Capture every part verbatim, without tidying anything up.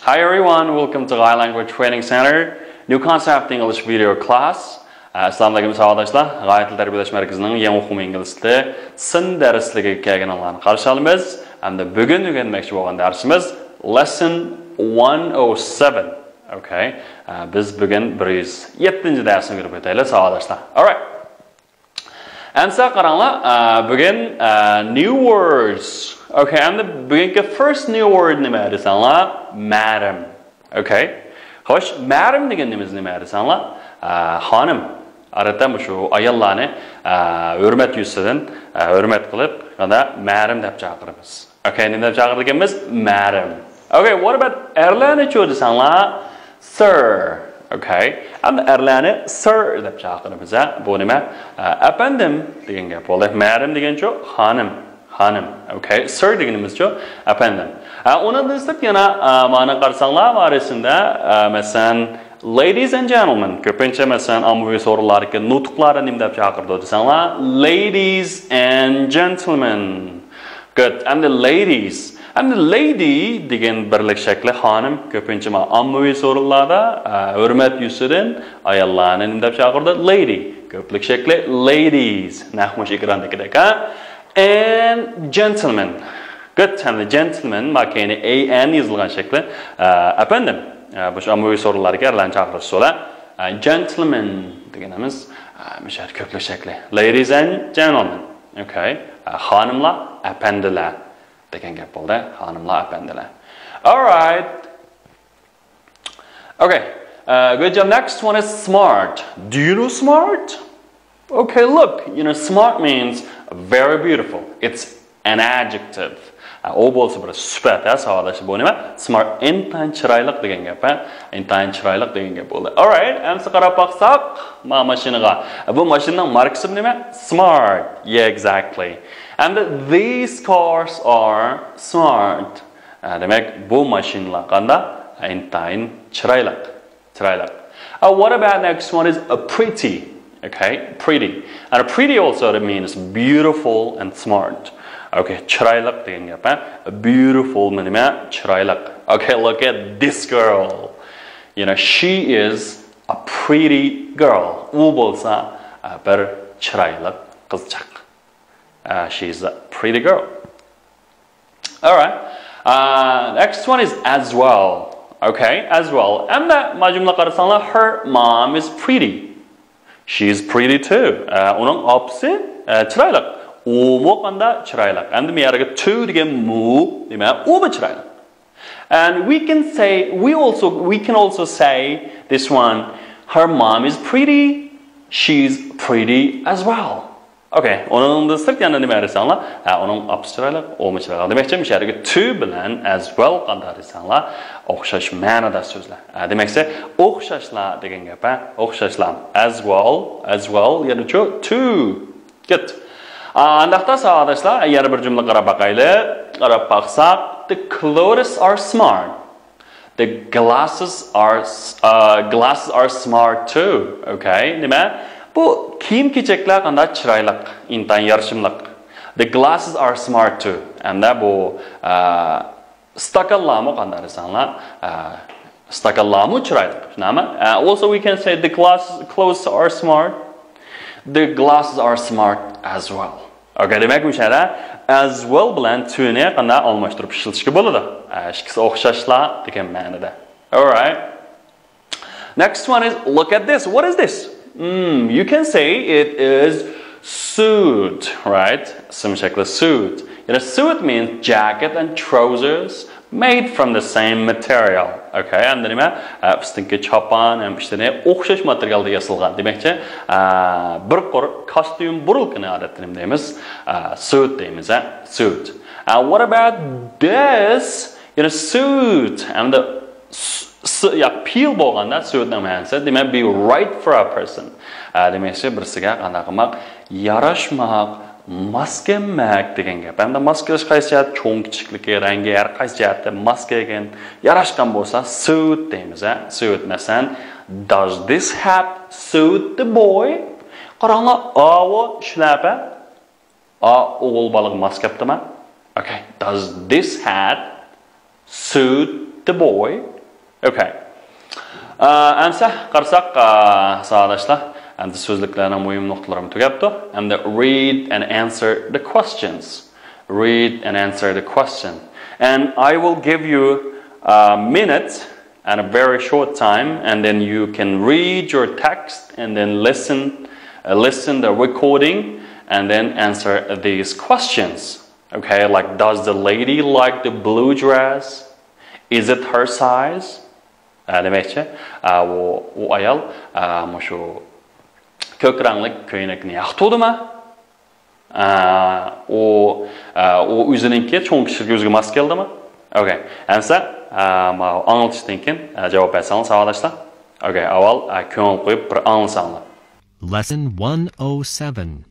Hi everyone, welcome to Gai Language Training Center, new concept English video class. ئەسسالامۇئەلەيكۇم ساۋاقداشلار. غايە تىل تەربىيەلەش مەركىزىنىڭ يېڭى ئۇقۇم ئىنگلىز تىلى سىن دەرسلىكىگە كەلگىنىڭلارنى قارشى ئالىمىز. ھەمدە بۈگۈن ئۆگەنمەكچى بولغان دەرسىمىز lesson one oh seven. Okay. ئە، بىز بۈگۈن بىر يۈز يەتتىنچى دەرسنى كۆرۈپ ئۆتەيلى ساۋاقداشلار. Alright. ئەمسە قاراڭلار، ئە، بۈگۈن، ئە، new words. Okay، ئەمدى بۈگۈنكى first new word نېمە دېسەڭلار؟ مەرىم. Okay. خوش، مەرىم دېگىنىمىز نېمە دېسەڭلار؟ ئە، خانىم. ئادەتتە مۇشۇ ئاياللارنى، ئە، ھۆرمەت يۈزىسىدىن، ئە، ھۆرمەت قىلىپ، قانداق، مەرىم دەپ چاقىرىمىز. Okay، نېمە دەپ چاقىرىدىكەنمىز؟ مەرىم. Okay, what about ئەرلەرنىچۇ دېسەڭلار؟ Sir. Okay. ئەمدى ئەرلەرنى sir دەپ چاقىرىمىز، ھە؟ بۇ نېمە؟ ئە، ئەپەندىم دېگەن گەپ بولدى. مەرىم دېگەنچۇ؟ خانىم. خانىم. Okay. Sir دېگىنىمىزچۇ؟ ئەپەندىم. ئە، ئۇنىڭدىن سىرت يەنە، ئە، مانا قارىساڭلار، مارىسىندە، ئە، مەسىلەن، ladies and gentlemen. كۆپىنچە، مەسىلەن، ئاممىۋى سورۇنلاردىكى نۇتۇقلاردا نېمە دەپ چاقىرىدۇ دېسەڭلار؟ Ladies and gentlemen. Good. ئەمدى ladies. ئەمدى lady دېگەن بىرلىك شەكلى خانىم. كۆپىنچە ما ئاممىۋى سورۇنلاردا، ئە، ھۆرمەت يۈزىسىدىن ئاياللارنى نېمە دەپ چاقىرىدۇ؟ Lady. كۆپلۈك شەكلى ladies. نەق مۇشۇ ئېكراندىكىدەك، ھە؟ And gentlemen. Good. ئەمدى gentlemen، ما كەينى A N يېزىلغان شەكلى، ئە، ئەپەندىم. ئە، بۇ ئاممىۋى سورۇنلاردىكى ئەرلەرنى چاقىرىش ئۇسۇلى. ئە، gentlemen دېگىنىمىز، ئە، مۇشۇ كۆپلۈك شەكلى. Ladies and gentlemen. Okay. ئە، خانىملار، ئەپەندىلەر دېگەن گەپ بولدى. خانىملار، ئەپەندىلەر. Alright. Okay. Uh, good job. Next one is smart. Do you know smart? Okay, look, you know, smart means very beautiful. It's an adjective. ئە، ئۇ بولسا بىر سۈپەت، ھە، ساۋاقداشلار، بۇ نېمە؟ Smart، ئىنتايىن چىرايلىق دېگەن گەپ، ھە؟ ئىنتايىن چىرايلىق دېگەن گەپ بولدى. Alright، ئەمسە قاراپ باقساق، ما ماشىنىغا. بۇ ماشىنىنىڭ ماركىسى نېمە؟ Smart. Yeah, exactly. And these cars are smart. ئە، دېمەك، بۇ ماشىنىلار قانداق؟ ئىنتايىن چىرايلىق. چىرايلىق. Uh, what about next one is a pretty. Okay, pretty. And a pretty also means beautiful and smart. Okay, چىرايلىق دېگەن گەپ، ھە؟ Beautiful نېمە؟ چىرايلىق. Okay, look at this girl. You know, she is a pretty girl. ئۇ بولسا، ئە، بىر چىرايلىق قىزچاق. ئە، she is a pretty girl. Alright. Uh, next one is as well. Okay, as well. ئەمدى ما جۈملە قارىساڭلار، her mom is pretty. She is pretty too. ئە، ئۇنىڭ ئاپىسى، ئە، چىرايلىق. ئۇمۇ قاندا چىرايلىق. ئەمدى بۇ يەرگە too دېگەن مۇ نېمە؟ ئۇمۇ چىرايلىق. And we can say, we also, we can also say this one, her mom is pretty, she's pretty as well. Okay, ئۇنىڭدىن سىرت يەنە نېمە دېسەڭلار؟ ھە، ئۇنىڭ ئاپىسى چىرايلىق، ئۇمۇ چىرايلىق. دېمەكچى، مۇشۇ يەردىكى too بىلەن as well قانداق دېسەڭلار، ئوخشاش مەنىدە سۆزلەر. ھە، دېمەكچى، ئوخشاشلا دېگەن گەپ، ھە، ئوخشاشلا. As well, as well، يەنىچۇ too. Good. ئانداقتا ساۋاقداشلار، يەنە بىر جۈملە قاراپ باقايلى. قاراپ باقساق، the clothes are smart. The glasses are, uh, glasses are smart too. Okay, نېمە؟ بۇ كىيىم-كېچەكلەر قانداق چىرايلىق، ئىنتايىن يارىشىملىق. The glasses are smart too. ئەمدى بۇ، ئە، ئىستاكانلارمۇ قانداق دېسەڭلار، ئە، ئىستاكانلارمۇ چىرايلىق. شۇنداقمۇ؟ ئە، also we can say the glass, clothes are smart. The glasses are smart as well. Okay، دېمەك، مۇشۇ يەردە as well بىلەن too نى قانداق ئالماشتۇرۇپ ئىشلىتىشكە بولىدۇ؟ ئە، ئىككىسى ئوخشاشلا دېگەن مەنىدە. Alright. Next one is, look at this. What is this? Hmm, you can say it is suit, right? ئىسىم شەكلى suit. You know, suit means jacket and trousers made from the same material. Okay, ئەمدى نېمە؟ ئە، ئۈستۈنكى چاپان ھەم ئىشتىنى ئوخشاش ماتېرىيالدا ياسالغان. دېمەكچى، ئە، بىر قۇر كاستيۇم، بۇرۇلكىنى ئادەتتە نېمە دەيمىز؟ ئە، suit دەيمىز، ھە؟ Suit. ئە، what about this? You know, suit. ئەمدى س-، س-، يا، پېئىل بولغاندا suit نىڭ مەنىسى، دېمەك، be right for a person. ئە، دېمەكچى، بىرسىگە قانداق قىلماق؟ ياراشماق، ماس كەلمەك دېگەن گەپ. ئەمدى ماس كېلىش قايسى جەھەت؟ چوڭ، كىچىكلىكى، رەڭگى، ھەر قايسى جەھەتتە ماس كەلگەن، ياراشقان بولسا suit دەيمىز، ھە؟ Suit. مەسىلەن، does this hat suit the boy? قاراڭلار، ئاۋۇ شىلەپە، ئا، ئوغۇل بالىغا ماس كەپتىما؟ Okay, does this hat suit the boy. Okay. ئەمسە قارىساق، ساۋاقداشلار، ئەمدى سۆزلۈكلەرنىڭ مۇھىم نۇقتىلىرىمۇ تۈگەپتۇ. ئەمدى read and answer the questions. Read and answer the question. And I will give you a minute and a very short time, and then you can read your text and then listen, uh, listen the recording and then answer these questions. Okay, like, does the lady like the blue dress? Is it her size? ئە، دېمەكچى، ئە، ئۇ، ئۇ ئايال، ئە، مۇشۇ كۆك رەڭلىك كۆينەكنى ياقتۇردىمۇ؟ ئە، ئۇ، ئە، ئۇ ئۆزىنىڭكى چوڭ كىچىكلىكى ئۆزىگە ماس كەلدىمۇ؟ ئوكەي. ئەمسە، ئە، ماۋۇ ئاڭلىتىشتىن كېيىن، ئە، جاۋاب بەرسەڭلار ساۋاقداشلار. ئوكەي، ئاۋۋال، ئە، كۆڭۈل قويۇپ بىر ئاڭلىساڭلار. Lesson one oh seven.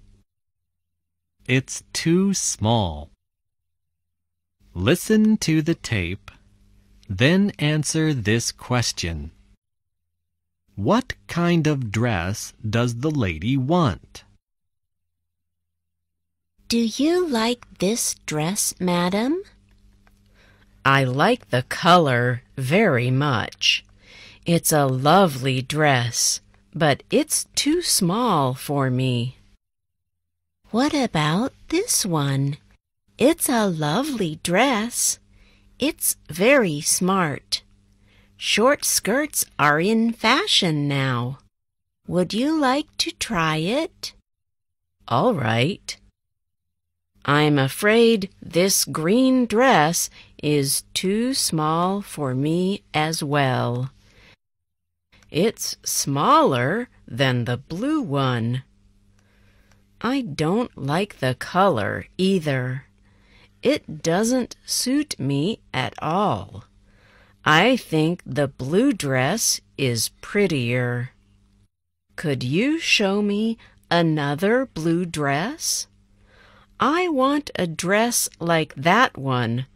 It's too small. Listen to the tape, then answer this question. What kind of dress does the lady want? Do you like this dress, madam? I like the color very much. It's a lovely dress, but it's too small for me. What about this one? It's a lovely dress. It's very smart. Short skirts are in fashion now. Would you like to try it? All right. I'm afraid this green dress is too small for me as well. It's smaller than the blue one. I don't like the color either. It doesn't suit me at all. I think the blue dress is prettier. Could you show me another blue dress? I want a dress like that one,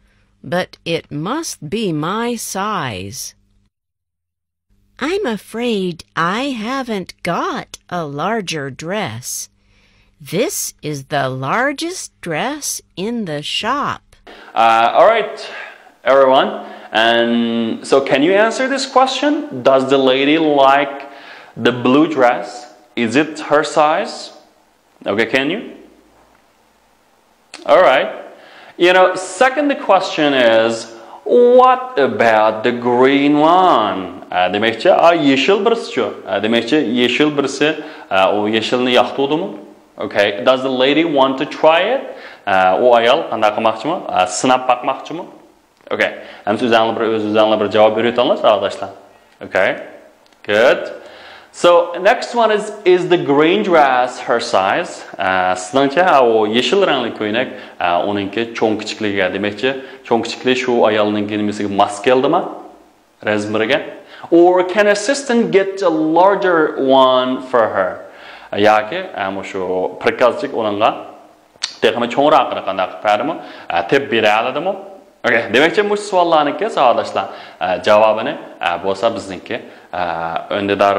but it must be my size. I'm afraid I haven't got a larger dress. This is the largest dress in the shop. Uh, all right, everyone. And so, can you answer this question? Does the lady like the blue dress? Is it her size? Okay, can you? All right. You know, second question is, what about the green one? ئە، دېمەكچى، ئا، يېشىل بىرسىچۇ؟ ئە، دېمەكچى، يېشىل بىرسى، ئە، ئۇ يېشىلنى ياقتۇردىمۇ؟ Okay. Does the lady want to try it? ئە، ئۇ ئايال قانداق قىلماقچىمۇ؟ ئە، سىناپ باقماقچىمۇ؟ Okay. ئەمسە ئۆزەڭلار بىر، ئۆز ئۆزەڭلار بىر جاۋاب بېرىۋېتىڭلار، ساۋاقداشلار. Okay. Good. So, next one is, is the green dress her size? ئە، سىزنىڭچە، ھە، ئۇ يېشىل رەڭلىك كۆينەك، ئە، ئۇنىڭكى چوڭ كىچىكلىكىگە، دېمەكچى، چوڭ كىچىكلىك شۇ ئايالنىڭكى نېمىسىگە ماس كەلدىمۇ؟ رەزمىرىگە. Or can assistant get a larger one for her? ياكى، ئە، مۇشۇ پرىكازچىك ئۇنىڭغا تېخىمۇ چوڭراقىنى قانداق قىلىپ بەردىمۇ؟ ئە، تېپىپ بېرەلىدىمۇ؟ Okay. دېمەكچى، مۇشۇ سوئاللارنىڭكى، ساۋاقداشلار، ئە، جاۋابىنى، ئە، بولسا بىزنىڭكى، ئە، ئۈندىدار،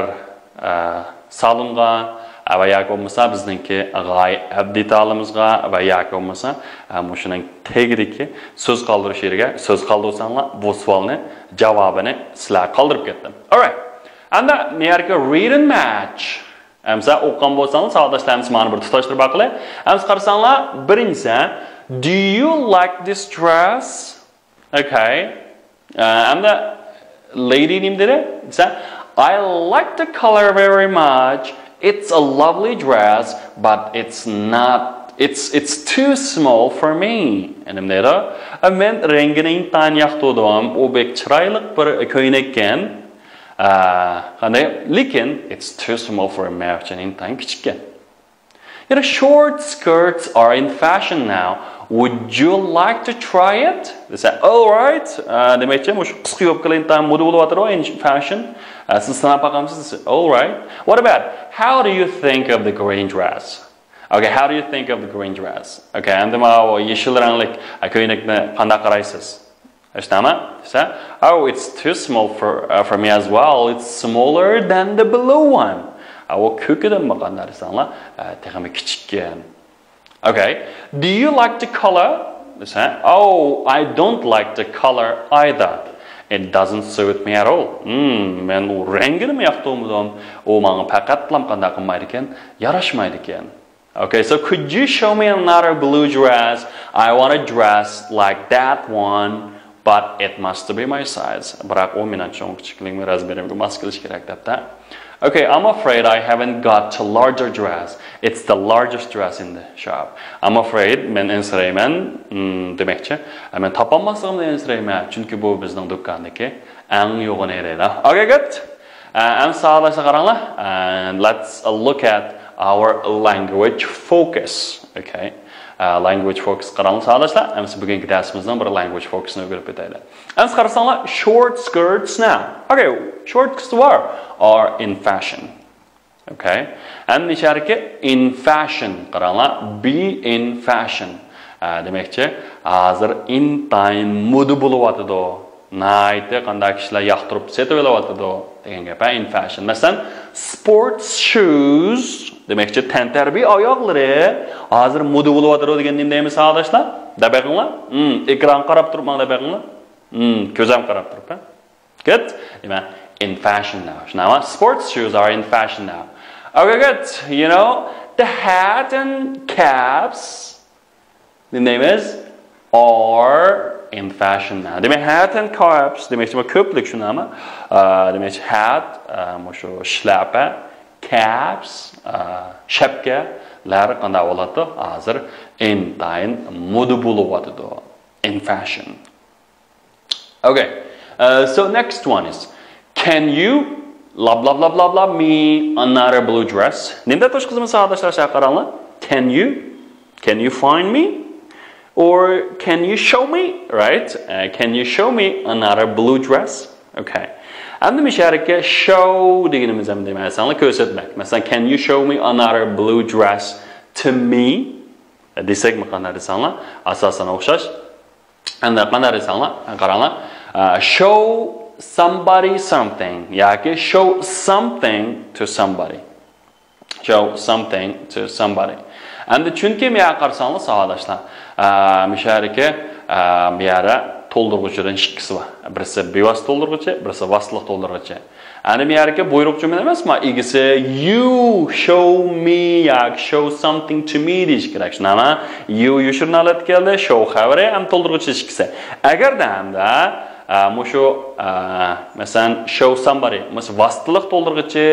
ئە، سالونغا، ئە، ۋە ياكى بولمىسا بىزنىڭكى غايە ئەبدىتالىمىزغا ۋە ياكى بولمىسا، ئە، مۇشۇنىڭ تېگىدىكى سۆز قالدۇرۇش يېرىگە سۆز قالدۇرساڭلار، بۇ سوئالنى جاۋابىنى سىلەرگە قالدۇرۇپ كەتتىم. All right. ئەمدى نېرىكى read and match. ئەمسە ئوقۇغان بولساڭلار، ساۋاقداشلار، ئەمسە مانا بىر تۇتاشتۇرۇپ باقىلى. ئەمسە قارىساڭلار، بىرىنچىسى، do you like this dress? Okay. ئە، ئەمدى lady نېمە دېدى دېسە، I like the color very much. It's a lovely dress, but it's not, it's, it's too small for me. نېمە دەيدۇ؟ مەن رەڭگىنى ئىنتايىن ياقتۇردۇم. ئۇ بەك چىرايلىق بىر كۆينەككەن. ئە، قانداق؟ لېكىن it's too small for me. مەن ئۈچۈن ئىنتايىن كىچىككەن. You know, short skirts are in fashion now. Would you like to try it? دېسە، all right. ئە، دېمەكچى، مۇشۇ قىسقا يوپكىلار ئىنتايىن مودا بولۇۋاتىدۇ، ئىن فەشن. ئە، سىز سىناپ باقامسىز؟ دېسە، all right. What about, how do you think of the green dress? Okay, how do you think of the green dress? Okay, ئەمدى ماۋۇ يېشىل رەڭلىك، ئە، كۆينەكنى قانداق قارايسىز؟ ئىشتامە دېسە، oh, it's too small for, uh, for me as well. It's smaller than the blue one. ئە، ئۇ كۆكىدىن بولغان دېسەڭلار، ئە، تېخىمۇ كىچىككەن. Okay. Do you like the color? دېسە، oh, I don't like the color either. It doesn't suit me at all. Hmm, مەن ئۇ رەڭگىنىمۇ ياقتۇرمىدىم. ئۇ ماڭا پەقەتلام قانداق قىلمايدىكەن، ياراشمايدىكەن. Okay, so could you show me another blue dress? I want a dress like that one, but it must be my size. بىراق ئۇ مېنىڭ چوڭ كىچىكلىكىمگە، رەزمېرىمگە ماس كېلىشى كېرەك دەپتۇ. Okay, I'm afraid I haven't got a larger dress. It's the largest dress in the shop. I'm afraid, مەن ئەنسىرەيمەن، hmm, دېمەكچى. مەن تاپالماسلىقىمدىن ئەنسىرەيمەن، چۈنكى بۇ بىزنىڭ دۇكاندىكى ئەڭ يوغىنى دەيدۇ. Okay, good. ئەمسە ساۋاقداشلار قاراڭلار. And let's look at our language focus. Okay. Language focus قاراڭلار ساۋاقداشلار. ئەمسە بۈگۈنكى دەرسىمىزنىڭ بىر language focusنى ئۆگىنىپ ئۆتەيلى. ئەمسە قارىساڭلار، short skirts now. Okay, short skirts are in fashion. Okay. ئەمدى نىشارىكى in fashion قاراڭلار. Be in fashion. ئە، دېمەكچى، ھازىر ئىنتايىن مودا بولۇۋاتىدۇ. ناھايىتى قانداق كىشىلەر ياقتۇرۇپ سېتىۋېلىۋاتىدۇ دېگەن گەپ، ھە، in fashion. مەسىلەن، sports shoes دېمەكچى، تەنتەربىيە ئاياغلىرى ھازىر مودا بولۇۋاتىدۇ دېگەن نېمە دەيمىز ساۋاقداشلار؟ دەپ بېقىڭلار. Hmm, ئېكرانغا قاراپ تۇرۇپ ماڭا دەپ بېقىڭلار. Hmm, كۆزۈم قاراپ تۇرۇپ، ھە؟ Good. دېمەك، in fashion now. شۇنداقمۇ؟ Sports shoes are in fashion now. Okay, good. You know, the hat and caps. نېمە دەيمىز؟ Are in fashion now. دېمەك، hat and caps دېمەكچى، بۇ كۆپلۈك شۇنداقمۇ؟ ئا، دېمەكچى، hat، ئا، مۇشۇ شىلەپە، caps، ئا، شەپكىلەر قانداق بولاتتى؟ ھازىر ئىنتايىن مودا بولۇۋاتىدۇ. In fashion. Okay. Uh, so next one is, can you blah blah blah blah blah me another blue dress? نېمە دەپ تۇرۇش قىزىمىز ساۋاقداشلار، شۇ قاراڭلار. Can you? Can you find me? Or can you show me? Right? Uh, can you show me another blue dress? Okay. ئەمدى مۇشۇ يەردىكى show دېگىنىمىز ھەم نېمە دېسەڭلار، كۆرسەتمەك. مەسىلەن، can you show me another blue dress to me? دېسەكمۇ قانداق دېسەڭلار، ئاساسەن ئوخشاش. ئەمدى قانداق دېسەڭلار، قاراڭلار. ئە، show somebody something ياكى show something to somebody. Show something to somebody. ئەمدى چۈنكى مۇيەرگە قارىساڭلار ساۋاقداشلار، ئە، مۇشۇ يەردىكى، ئە، بۇ يەردە تولدۇرغۇچىدىن ئىككىسى بار. بىرسى بىۋاسىتە تولدۇرغۇچى، بىرسى ۋاسىتىلىق تولدۇرغۇچى. ئەنە بۇ يەردىكى بۇيرۇق جۈملە ئەمەسمۇ، ئىگىسى you show me ياكى show something to me دېيىش كېرەك. شۇنداقمۇ؟ You يوشۇرۇن ھالەتتە كەلدى، show خەۋىرى ھەم تولدۇرغۇچى ئىككىسى. ئەگەردە ھەمدە، ئە، مۇشۇ، ئە، مەسىلەن، show somebody، مۇشۇ ۋاسىتىلىق تولدۇرغۇچى،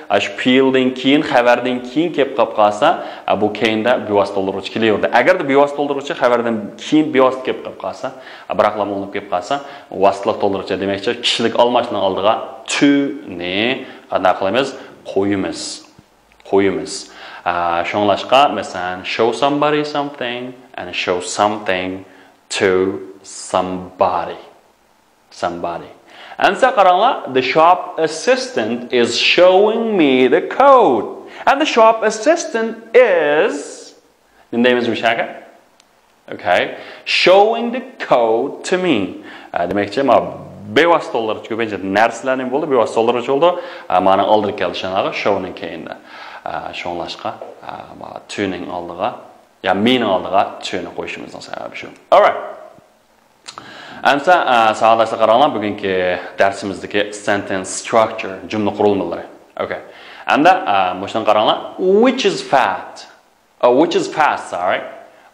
ئە، شۇ پېئىلدىن كېيىن، خەۋەردىن كېيىن كېلىپ قاپ قالسا، ئە، بۇ كەينىدە بىۋاسىتە تولدۇرغۇچى كېلىۋېرىدۇ. ئەگەردە بىۋاسىتە تولدۇرغۇچى خەۋەردىن كېيىن بىۋاسىتە كېلىپ قاپ قالسا، بىراقلا ئۇنىڭ كېلىپ قالسا، ۋاسىتىلىق تولدۇرغۇچى دېمەكچى، كىشىلىك ئالماشنىڭ ئالدىغا to نى قانداق قىلىمىز؟ قويىمىز. قويىمىز. ئا، شۇڭلاشقا، مەسىلەن، show somebody something and show something to somebody. Somebody. ئەمسە قاراڭلار، the shop assistant is showing me the code. And the shop assistant is نېمە دەيمىز مۇشۇ يەرگە؟ Okay. Showing the code to me. ئە، دېمەكچى، ما بىۋاسىتە تولدۇرغۇچى كۆپىنچە نەرسىلەر نېمە بولدى؟ بىۋاسىتە تولدۇرغۇچى بولدى. ئە، مانىڭ ئالدىغا كەلدى شۇنداقلا، show نىڭ كەينىدە. ئە، شۇڭلاشقا، ئە، ما to نىڭ ئالدىغا، يا me نىڭ ئالدىغا to نى قويۇشىمىزنىڭ سەۋەبى شۇ. Alright. ئەمسە، ئە، ساۋاقداشلار قاراڭلار، بۈگۈنكى دەرسىمىزدىكى sentence structure، جۈملە قۇرۇلمىلىرى. Okay. ئەمدى، ئە، مۇشۇنى قاراڭلار. Which is fat? Uh, which is fast, sorry.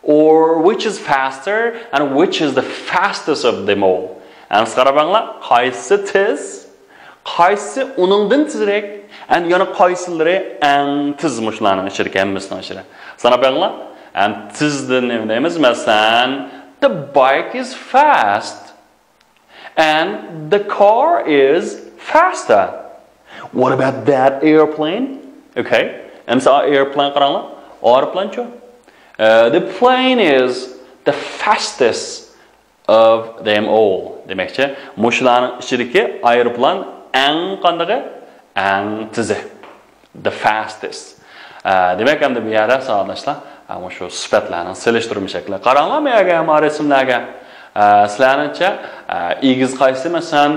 Or which is faster and which is the fastest of them all? ئەمسە قاراپ بېقىڭلار، قايسى تېز، قايسى ئۇنىڭدىن تېزرەك، and يەنە قايسىلىرى ئەڭ تېز مۇشۇلارنىڭ ئىچىدىكى ھەممىسىنىڭ ئىچىدە. ساناپ بېقىڭلار. And تېزدىن نېمە دەيمىز؟ مەسىلەن، the bike is fast. And the car is faster. What about that airplane? Okay. ئەمسە ئا ئېروپلان قاراڭلار. ئايروپلانچۇ؟ Uh, the plane is the fastest of them all. دېمەكچى، مۇشۇلارنىڭ ئىچىدىكى ئايروپلان ئەڭ قاندىقى؟ ئەڭ تېزى. The fastest. ئە، دېمەك، ئەمدى بۇ يەردە ساۋاقداشلار، ئە، مۇشۇ سۈپەتلەرنىڭ سېلىشتۇرما شەكلى. قاراڭلار مۇ يەرگە، ما رەسىملەرگە. ئە، سىلەرنىڭچە، ئە، ئېگىز قايسى؟ مەسىلەن،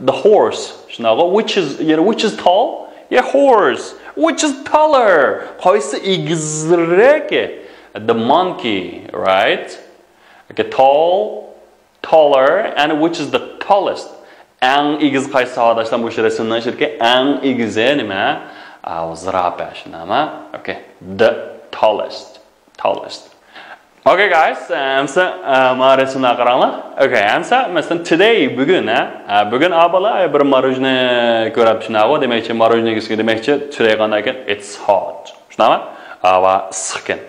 the horse. شۇنداقغۇ؟ Which is, you know, which is tall? Yeah, horse. Which is taller? قايسى ئېگىزرەك؟ The monkey, right? Okay, tall, taller, and which is the tallest? ئەڭ ئېگىز قايسى ساۋاقداشلار؟ مۇشۇ رەسىمنىڭ ئىچىدىكى ئەڭ ئېگىزى نېمە؟ ئاۋۇ زىراپە، شۇنداقمۇ؟ Okay, the tallest, tallest. Okay, guys, ئەمسە، ئە، مانا رەسىملەرگە قاراڭلار. Okay, ئەمسە، مەسىلەن، today، بۈگۈن، ھە؟ ئە، بۈگۈن ئابالا بىر ماروژنى كۆرۈپ، شۇنداقمۇ؟ دېمەكچى، ماروژنىگىسكى دېمەكچى، today قانداق ئىكەن؟ It's hot. شۇنداقمۇ؟ ئاۋۇ ئىسسىقكەن.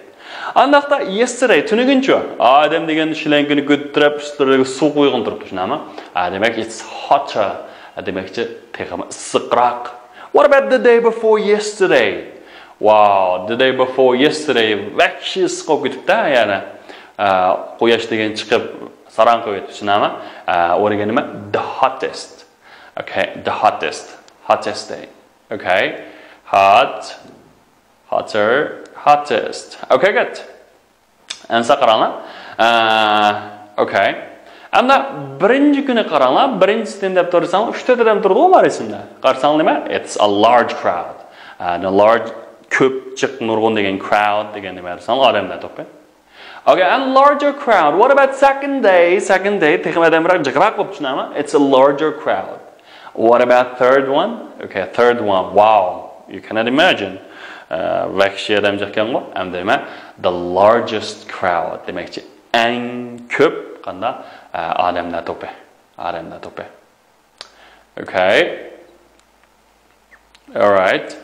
ئانداقتا yesterday، تۈنۈگۈنچۇ؟ ئادەم دېگەن شىلەڭگىنى كۆتۈرۈپ، ئۈستىلىرىگە سۇ قۇيغىلى تۇرۇپتۇ، شۇنداقمۇ؟ ئا، دېمەك، it's hotter. دېمەكچى، تېخىمۇ ئىسسىقراق. What about the day before yesterday? Wow, the day before yesterday ۋەھشىي ئىسسىق بولۇپ كېتىپتۇ، يەنى. ئا، قۇياش دېگەن چىقىپ، ساراڭ قىلىپ كېتىپتۇ، شۇنداقمۇ؟ ئا، ئۇ دېگەن نېمە؟ The hottest. Okay, the hottest. Hottest day. Okay. Hot. Hotter. Hottest. Okay, good. ئەمسە قاراڭلار. ئە، okay. ئەمدى بىرىنچى كۈنى قاراڭلار. بىرىنچىسى نېمە دەپ تۇرساڭ، ئۈچ تۆت ئادەم تۇرىدۇغۇ مانا رەسىمدە. قارىساڭ نېمە؟ It's a large crowd. ئە، large، كۆپ، جىق، نۇرغۇن دېگەن crowd دېگەن نېمە دېسەڭ، ئادەملەر توپى. Okay, and larger crowd. What about second day? Second day تېخىمۇ ئادەمرەك، جىقراق بولۇپ، شۇنداقمۇ؟ It's a larger crowd. What about third one? Okay, third one. Wow, you cannot imagine. ئە، ۋەھشىي ئادەم جىقكەنغۇ. ئەمدى نېمە؟ The largest crowd. دېمەكچى، ئەڭ كۆپ قانداق؟ ئە، ئادەملەر توپى. ئادەملەر توپى. Okay. All right.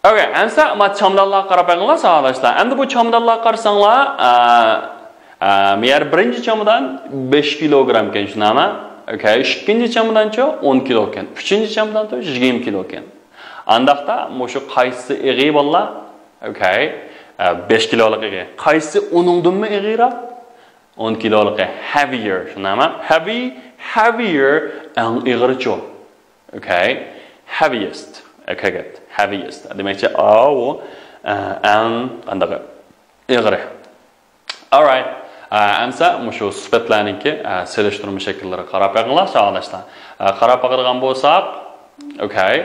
Okay, ئەمسە ما چامدانلارغا قاراپ بېقىڭلار، ساۋاقداشلار. ئەمدى بۇ چامدانلارغا قارىساڭلار، ئە، ئە، مۇ يەر بىرىنچى چامدان بەش كىلوگرامكەن، شۇنداقمۇ؟ Okay، ئىككىنچى چامدانچۇ ئون كىلوكەن، ئۈچىنچى چامدانچۇ يىگىرمە كىلوكەن. ئانداقتا مۇشۇ قايسىسى ئېغىر بالىلار؟ Okay، ئە، بەش كىلولۇق ئېغىر. قايسىسى ئۇنىڭدىنمۇ ئېغىرراق؟ ئون كىلولۇقى heavier، شۇنداقمۇ؟ Heavy، heavier، ئەڭ ئېغىرچۇ. Okay. Heaviest. Okay, good. Heaviest. دېمەكچى، ئاۋۇ، ئە، ئەڭ قانداق ئېغىرى. Alright. ئە، ئەمسە مۇشۇ سۈپەتلەرنىڭكى، ئە، سېلىشتۇرما شەكىللىرىگە قاراپ بېقىڭلار، ساۋاقداشلار. ئە، قاراپ باقىدىغان بولساق، okay.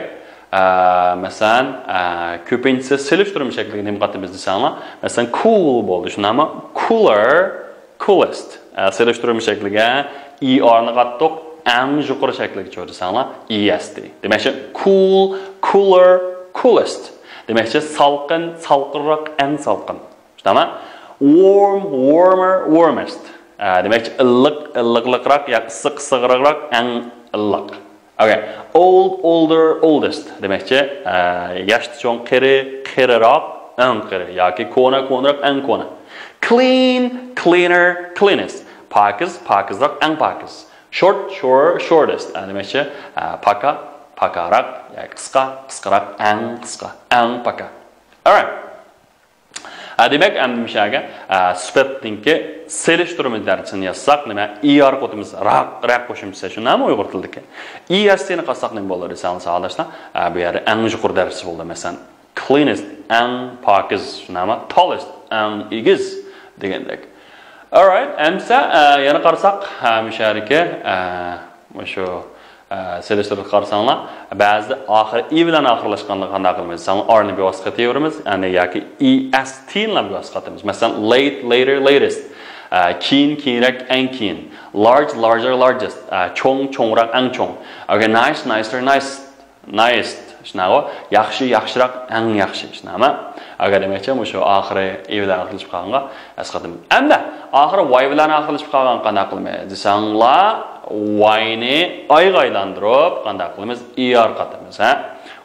ئە، مەسىلەن، ئە، كۆپىنچىسى سېلىشتۇرما شەكلىگە نېمە قاتىمىز دېسەڭلار، مەسىلەن، cool بولدى، شۇنداقمۇ؟ Cooler، coolest. ئە، سېلىشتۇرما شەكلىگە er نى قاتتۇق، ئەڭ يۇقىرى شەكلىگىچۇ دېسەڭلار، E S T. دېمەكچى، cool، cooler، coolest. دېمەكچى، سالقىن، سالقىنراق، ئەڭ سالقىن. شۇنداقمۇ؟ Warm، warmer، warmest. ئە، دېمەكچى، ئىللىق، ئىللىقلىقراق، يا ئىسسىق، ئىسسىقراق، ئەڭ ئىللىق. Okay. Old، older، oldest. دېمەكچى، ئە، ياشتا چوڭ، قېرى، قېرىراق، ئەڭ قېرى. ياكى كونا، كونىراق، ئەڭ كونا. Clean، cleaner، cleanest. پاكىز، پاكىزراق، ئەڭ پاكىز. Short، shorter، shortest. ئە، دېمەكچى، ئە، پاكا، پاكاراق، ياكى قىسقا، قىسقىراق، ئەڭ قىسقا، ئەڭ پاكا. Alright. ئە، دېمەك، ئەمدى مۇشۇ يەرگە، ئە، سۈپەتنىڭكى سېلىشتۇرما دەرسىنى يازساق، نېمە؟ Er قوتىمىز راق، رەق قوشۇمچىسى، شۇنداقمۇ ئۇيغۇر تىلىدىكى؟ E S T نى قاتساق نېمە بولىدۇ دېسەڭلار، ساۋاقداشلار؟ ئە، بۇ يەردە ئەڭ يۇقىرى دەرىجىسى بولدى. مەسىلەن، cleanest، ئەڭ پاكىز، شۇنداقمۇ؟ Tallest، ئەڭ ئېگىز دېگەندەك. Alright، ئەمسە، ئە، يەنە قارىساق، ئە، مۇشۇ يەردىكى، ئە، مۇشۇ، ئە، سېلىشتۇرۇپ قارىساڭلار، بەزىدە ئاخىرى E بىلەن ئاخىرلاشقاندا قانداق قىلىمىز؟ مەسىلەن، R نى بىۋاسىتە قېتىۋېرىمىز، يەنى ياكى E S T نى بىۋاسىتە قېتىمىز. مەسىلەن، late، later، latest. ئە، كېيىن، كېيىنرەك، ئەڭ كېيىن. Large، larger، largest. ئە، چوڭ، چوڭراق، ئەڭ چوڭ. Okay، nice، nicer، nicest. Nice، شۇنداقغۇ؟ ياخشى، ياخشىراق، ئەڭ ياخشى، شۇنداقمۇ؟ ئەگەر دېمەكچى، مۇشۇ ئاخىرى E بىلەن ئاخىرلىشىپ قالغانغا ئەسقاتىم. ئەمدى ئاخىرى Y بىلەن ئاخىرلىشىپ قالغان قانداق قىلىمىز دېسەڭلار، Y نى I غا ئايلاندۇرۇپ قانداق قىلىمىز؟ Er قاتىمىز، ھە؟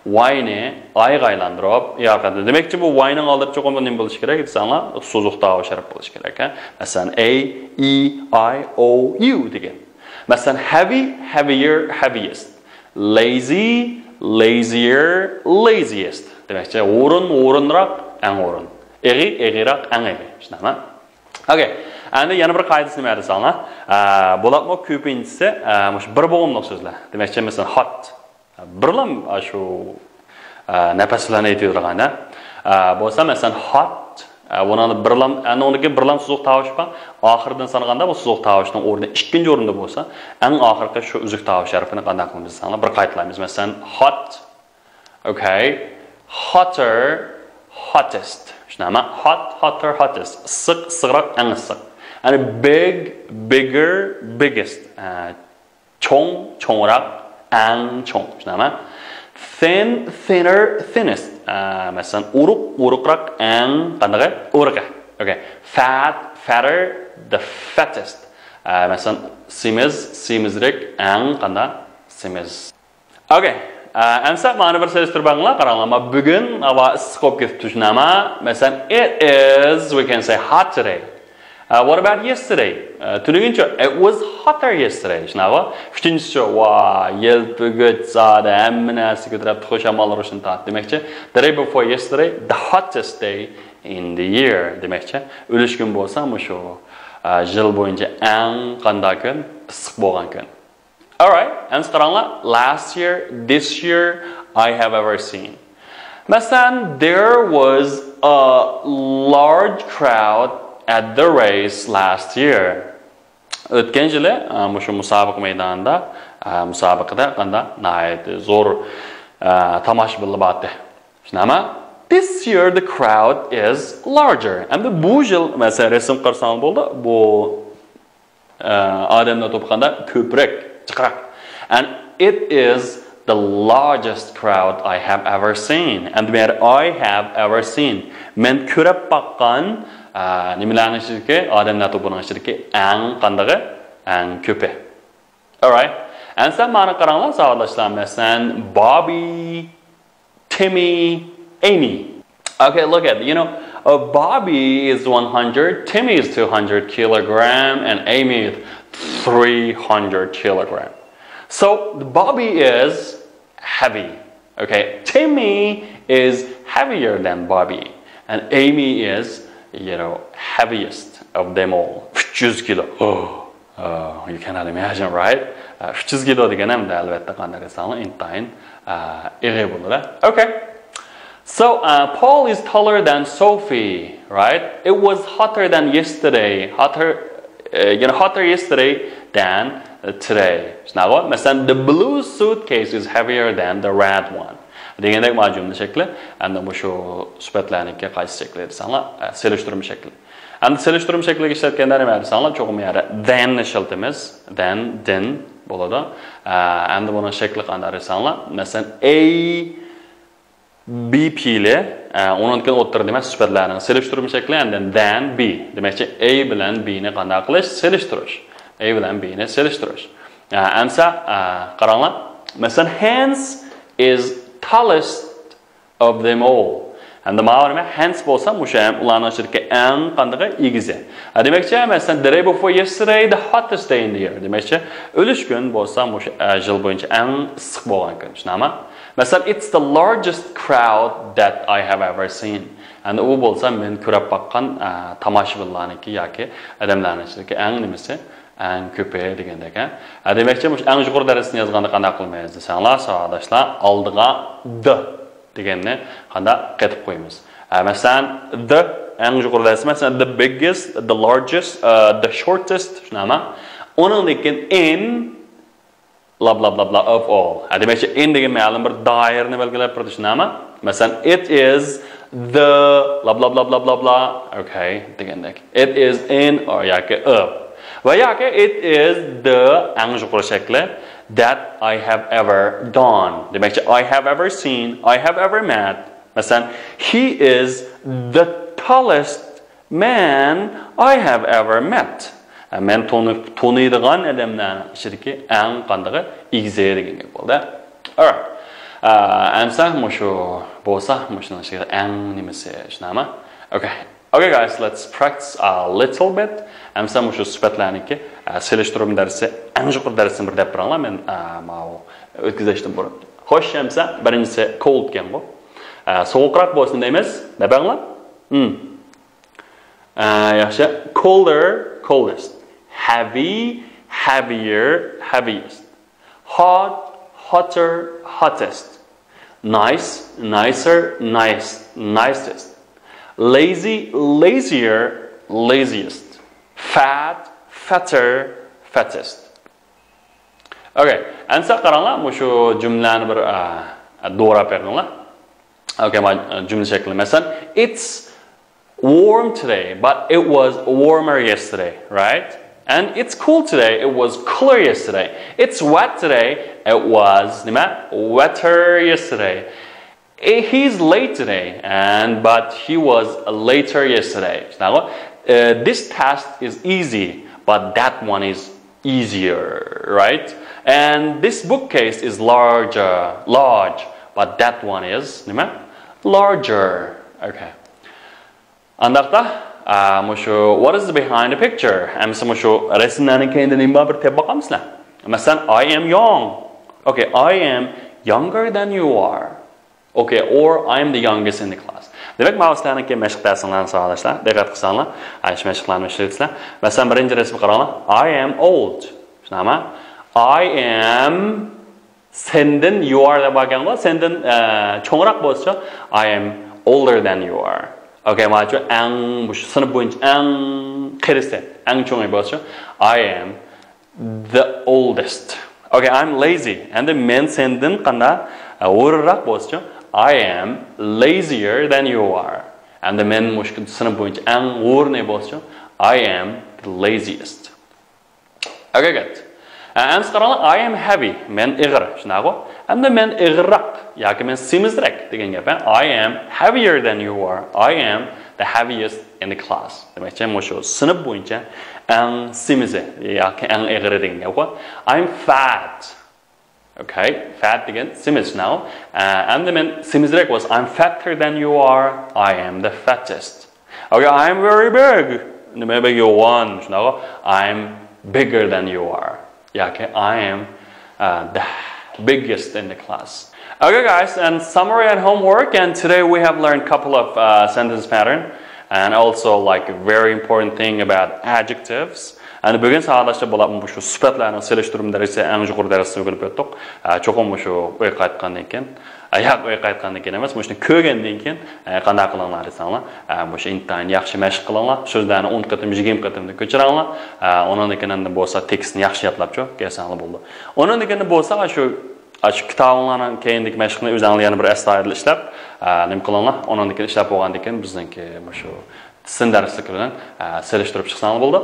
Y نى I غا ئايلاندۇرۇپ Er قاتىمىز. دېمەكچى، بۇ Y نىڭ ئالدىدا چوقۇم نېمە بولۇشى كېرەك دېسەڭلار، سوزۇق تاۋۇش ھەرپ بولۇشى كېرەك، ھە؟ مەسىلەن، A، E، I، O، U دېگەن. مەسىلەن، heavy، heavier، heaviest. Lazy، lazier، laziest. دېمەكچى، ھۇرۇن، ھۇرۇنراق، ئەڭ ھۇرۇن. ئېغىر، ئېغىرراق، ئەڭ ئېغىر. شۇنداقمۇ؟ Okay. ئەمدى يەنە بىر قائىدىسىنى بەردى ساڭا. ئە، بولۇپمۇ كۆپىنچىسى، ئە، مۇشۇ بىر بوغۇملۇق سۆزلەر. دېمەكچى، مەسىلەن، hot. بىرلام، ئە، شۇ، ئە، نەپەس بىلەن ئېيتىۋېتىدىغان، ھە. ئە، بولسا، مەسىلەن، hot. ئە، بۇنىڭدا بىرلام، ئەنە ئۇنىڭدىكى بىرلام سوزۇق تاۋۇش بار. ئاخىرىدىن سانىغاندا بۇ سوزۇق تاۋۇشنىڭ ئورنى ئىككىنچى ئورۇندا بولسا، ئەڭ ئاخىرقى شۇ ئۈزۈك تاۋۇش ھەرپىنى قانداق قىلىمىز دېسەڭلار، بىر قايتىلايمىز. مەسىلەن، hot. Okay. Hotter، hottest. شۇنداقمۇ؟ Hot، hotter، hottest. ئىسسىق، ئىسسىقراق، ئەڭ ئىسسىق. يەنى big، bigger، biggest. ئە، چوڭ، چوڭراق، ئەڭ چوڭ. شۇنداقمۇ؟ Thin, thinner, thinnest. ئە، مەسىلەن، ئورۇق، ئورۇقراق، ئەڭ قاندىقى؟ ئورۇقى. Okay. Fat, fatter, the fattest. ئە، مەسىلەن، سېمىز، سېمىزرەك، ئەڭ قانداق؟ سېمىز. Okay. ئە، ئەمسە مانا بىر سېلىشتۇرۇپ بېقىڭلار، قاراڭلار. ما بۈگۈن ھاۋا ئىسسىق بولۇپ كېتىپتۇ، شۇنداقمۇ؟ مەسىلەن، it is, we can say, hot today. Uh, what about yesterday? Uh, تۈنۈگۈنچە؟ It was hotter yesterday. شۇنداقمۇ؟ ئۈچىنچىسى، ۋا، يەلپۈگۈچ زادى ھەممە نەرسە كۆتۈرۈپ خۇشامال روشىنى تارتتى دېمەكچى. The day before yesterday, the hottest day in the year دېمەكچى. ئۈلۈشكۈن بولسا مۇشۇ، ئە، يىل بويىچە ئەڭ قانداق كۈن؟ ئىسسىق بولغان كۈن. Alright, ئەمسە قاراڭلار. Last year, this year, I have ever seen. مەسىلەن، there was a large crowd at the race last year. ئۆتكەن يىلى، ئە، مۇشۇ مۇسابىقە مەيدانىدا، ئە، مۇسابىقىدە قانداق ناھايىتى زور، ئە، تاماشىبىنلار بارتى. شۇنداقمۇ؟ This year the crowd is larger. ئەمدى بۇ يىل، مەسىلەن، رەسىم قارىساڭ بولدى، بۇ ئادەملەر توپى قانداق؟ كۆپرەك، جىقراق. And it is the largest crowd I have ever seen. ئەمدى بۇ يەردە I have ever seen. مەن كۆرۈپ باققان، ئە، نېمىلەرنىڭ ئىچىدىكى، ئادەملەر توپىنىڭ ئىچىدىكى ئەڭ قاندىقى؟ ئەڭ كۆپى. Alright. ئەمسە مانا قاراڭلار، ساۋاقداشلار. مەسىلەن، Bobby, Timmy, Amy. Okay, look at, you know, uh, Bobby is one hundred, Timmy is two hundred kilogram, and Amy is three hundred kilogram. So Bobby is heavy. Okay, Timmy is heavier than Bobby, and Amy is, you know, heaviest of them all. ئۈچ يۈز كىلو. Oh. Uh, you cannot imagine, right? Uh, ئۈچ يۈز كىلو دېگەن ھەم ئەلۋەتتە قانداق دېسەڭلار ئىنتايىن، uh, ئېغىر بولىدۇ. Okay. So, uh, Paul is taller than Sophie, right? It was hotter than yesterday. Hotter, uh, you know, hotter yesterday than, uh, today. شۇنداقمۇ؟ مەسىلەن, the blue suitcase is heavier than the red one. دېگەندەك مانا جۈملە شەكلى. ئەمدى مۇشۇ سۈپەتلەرنىڭكى قايسى شەكلى دېسەڭلار، ئە، سېلىشتۇرما شەكلى. ئەمدى سېلىشتۇرما شەكلىگە ئىشلەتكەندە نېمە دېسەڭلار، چوقۇم يەنە than نى ئىشلىتىمىز. Than, than بولىدۇ. ئە، ئەمدى بۇنىڭ شەكلى قانداق دېسەڭلار، مەسىلەن, A B پېئىلى، ئە، ئۇنىڭدىن كېيىن ئوتتۇرىدا نېمە؟ سۈپەتلەرنىڭ سېلىشتۇرما شەكلى، and then, then B. دېمەكچى، A بىلەن B نى قانداق قىلىش؟ سېلىشتۇرۇش. A بىلەن B نى سېلىشتۇرۇش. ئە، ئەمسە، ئە، قاراڭلار. مەسىلەن, Hans is tallest of them all. ئەمدى ماۋۇ نېمە؟ Hans بولسا مۇشۇ ھەم ئۇلارنىڭ ئىچىدىكى ئەڭ قاندىقى؟ ئېگىزى. ھە، دېمەكچى، مەسىلەن, the day before yesterday, the hottest day in the year. دېمەكچى، ئۈلۈشكۈن بولسا مۇشۇ، ئە، يىل بويىچە ئەڭ ئىسسىق بولغان كۈن. شۇنداقمۇ؟ مەسىلەن, it's the largest crowd that I have ever seen. ئەمدى ئۇ بولسا مەن كۆرۈپ باققان، ئە، تاماشىبىنلارنىڭكى ياكى ئادەملەرنىڭ ئىچىدىكى ئەڭ نېمىسى؟ ئەڭ كۆپى دېگەندەك، ھە؟ ھە، دېمەكچى، مۇشۇ ئەڭ يۇقىرى دەرىجىسىنى يازغاندا قانداق قىلىمىز دېسەڭلار، ساۋاقداشلار، ئالدىغا the دېگەننى قانداق قېتىپ قويىمىز؟ ھە، مەسىلەن, the ئەڭ يۇقىرى دەرىجىسى، مەسىلەن, the biggest, the largest, uh, the shortest، شۇنداقمۇ؟ ئۇنىڭدىن كېيىن in blah, blah, blah, blah of all. ھە، دېمەكچى, in دېگەن مەلۇم بىر دائىرىنى بەلگىلەپ بېرىدۇ، شۇنداقمۇ؟ مەسىلەن, it is the blah, blah, blah, blah, blah, blah. Okay, دېگەندەك. It is in or ياكى of. ۋە ياكى it is the ئەڭ يۇقىرى شەكلى that I have ever done. دېمەكچى, I have ever seen, I have ever met. مەسىلەن, he is the tallest man I have ever met. مەن تونۇ-، تونۇيدىغان ئادەملەرنىڭ ئىچىدىكى ئەڭ قاندىقى؟ ئېگىزى دېگەن گەپ بولدى. Alright. ئە، ئەمسە مۇشۇ بولسا، مۇشۇنىڭ ئىچىدىكى ئەڭ نېمىسى، شۇنداقمۇ؟ Okay. Okay, guys, let's practice a little bit. ئەمسە مۇشۇ سۈپەتلەرنىڭكى، ئە، سېلىشتۇرما دەرسى، ئەڭ يۇقىرى دەرسىنى بىر دەپ بېرىڭلار، مەن، ئە، ماۋۇ ئۆتكۈزۈشتىن بۇرۇن. خوش، ئەمسە بىرىنچىسى cold ئىكەنغۇ. ئە، سوغۇقراق بولسۇن دەيمىز. دەپ بېرىڭلار. Hmm. ئە، ياخشى. Colder, coldest. Heavy, heavier, heaviest. Hot, hotter, hottest. Nice, nicer, nice, nicest. Lazy, lazier, laziest. Fat, fatter, fattest. Okay, ئەمسە قاراڭلار، مۇشۇ جۈملىلەرنى بىر، ئە، دوراپ بېقىڭلار. Okay, ما، جۈملە شەكلى. مەسىلەن, it's warm today, but it was warmer yesterday, right? And it's cool today. It was cooler yesterday. It's wet today. It was نېمە؟ Wetter yesterday. Eh, he's late today, and but he was later yesterday. شۇنداققۇ؟ Uh, this test is easy, but that one is easier, right? And this bookcase is larger, large, but that one is نېمە؟ Larger. Okay. ئانداقتا، ئا، مۇشۇ what is behind the picture؟ ئەمىسە مۇشۇ رەسىملەرنىڭ كەينىدە نېمە بار، بىر تېپىپ باقامسىلەر؟ مەسىلەن، I am young. Okay, I am younger than you are. Okay, or I am the youngest in the class. دېمەك، ماۋۇ سىلەرنىڭكى مەشىق دەرسىڭلارنى ساۋاقداشلار، دىققەت قىلساڭلار، ئاشۇ مەشىقلەرنى ئىشلىتىسىلەر. مەسىلەن، بىرىنچى رەسىمگە قاراڭلار. I am old. شۇنداقمۇ؟ I am سەندىن you are دەپ باركەنغۇ، سەندىن، ئە، چوڭراق بولسىچۇ، I am older than you are. Okay، ماچۇ ئەڭ، مۇشۇ سىنىپ بويىچە ئەڭ قېرىسى، ئەڭ چوڭى بولسىچۇ، I am the oldest. Okay, I'm lazy. ئەمدى مەن سەندىن قانداق، ئە، ھورراق بولسىچۇ، I am lazier than you are. ئەمدى مەن مۇشۇ سىنىپ بويىچە ئەڭ ھورنى بولسىچۇ، I am the laziest. Okay, good. ئە، ئەمسە قاراڭلار، I am heavy. مەن ئېغىر. شۇنداققۇ؟ ئەمدى مەن ئېغىرراق ياكى مەن سېمىزرەك دېگەن گەپ، ھە؟ I am heavier than you are. I am the heaviest in the class. دېمەكچى، مۇشۇ سىنىپ بويىچە ئەڭ سېمىزى ياكى ئەڭ ئېغىرى دېگەن گەپقۇ. I'm fat. Okay, fat دېگەن سېمىز. Now, ئە، ئەمدى مەن سېمىزرەك بولسا، I'm fatter than you are. I am the fattest. Okay, I'm very big. نېمە بەك يوغان. شۇنداققۇ؟ I'm bigger than you are. ياكى I am, uh, the biggest in the class. Okay, guys, and summary and homework. And today we have learned couple of, uh, sentence pattern. And also, like, a very important thing about adjectives. ئەمدى بۈگۈن ساۋاقداشلار بولۇپ مۇشۇ سۈپەتلەرنىڭ سېلىشتۇرما دەرسى ئەڭ يۇقىرى دەرسنى ئۆگىنىپ ئۆتتۇق. ئە، چوقۇم مۇشۇ ئۆيگە قايتقاندىن كېيىن، ئە، ياق، ئۆيگە قايتقاندىن كېيىن ئەمەس، مۇشۇنى كۆرگەندىن كېيىن، ئە، قانداق قىلىڭلار دېسەڭلار، ئە، مۇشۇ ئىنتايىن ياخشى مەشىق قىلىڭلار. سۆزلەرنى ئون قېتىم، يىگىرمە قېتىمدىن كۆچۈرۈڭلار. ئە، ئۇنىڭدىن كېيىن ئەمدى بولسا تېكىستنى ياخشى يادلاپچۇ كەلسەڭلار بولىدۇ. ئۇنىڭدىن كېيىن بولسا شۇ، ئاشۇ كىتابىڭلارنىڭ كەينىدىكى مەشىقنى ئۆزۈڭلار يەنە بىر ئەستايىدىل ئىشلەپ، ئە، نېمە قىلىڭلار. ئۇنىڭدىن كېيىن ئىشلەپ بولغاندىن كېيىن بىزنىڭكى مۇشۇ سىن دەرسلىكى بىلەن، ئە، سېلىشتۇرۇپ چىقساڭلار بولىدۇ.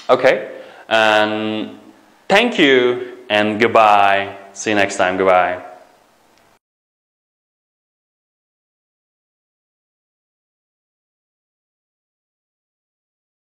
Okay. And thank you and goodbye. See you next time. Goodbye.